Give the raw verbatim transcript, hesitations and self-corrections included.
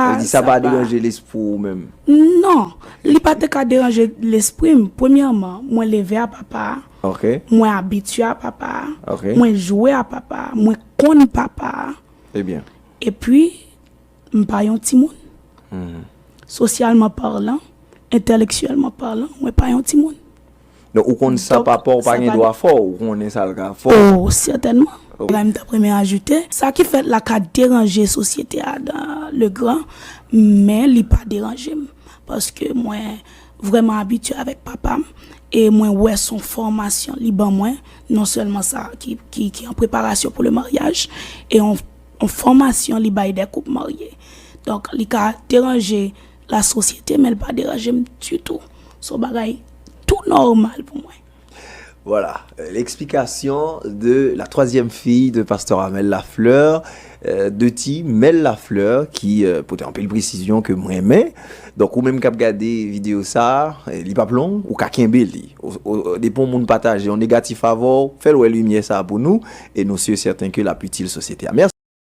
Sa vle di sa pa deranje lespri w menm? Non, li pa te ka deranje lespri m. Premyèman, mwen leve a papa a, Ok, mwen abitye a papa a, Ok. mwen jwe a papa a, mwen konn papa a. Ebyen. Epi, m pa yon timoun. Sosyalman palan, entèlektyèlman palan, mwen pa yon timoun. Donk, ou konn sa Donk, papa w pa sa gen pa- dwa fè w, ou konnen sa l ka fè w. Oh, sètènman. Bagay m ta renmen ajoute, sa ki fèt la ka deranje sosyete a dan le gran, men li pa deranje m. Paske mwen vrèman abitye avèk papa m, e mwen wè se yon fòmasyon li ban mwen, non sèlman sa ki, ki, ki an preparasyon pou le maryaj, e yon, yon fòmasyon li bay de koup marye. Donk, li ka deranje la sosyete, men li pa deranje m ditou. Se yon bagay tou nòmal pou mwen. Voilà, euh, l'explication de la troisième fille de Pasteur Amel Lafleur, euh, de ti Mel Lafleur, ki euh, pote anpil presizyon ke m renmen. Donk, ou menm k ap gade videyo sa, euh, li p ap long, ou ka kenbe li. O, o, depi yon moun pataje yon negatif avè w, fè l wè limyè sa pou nou, e nou si e sèten ke l ap itil sosyete a. Mèsi.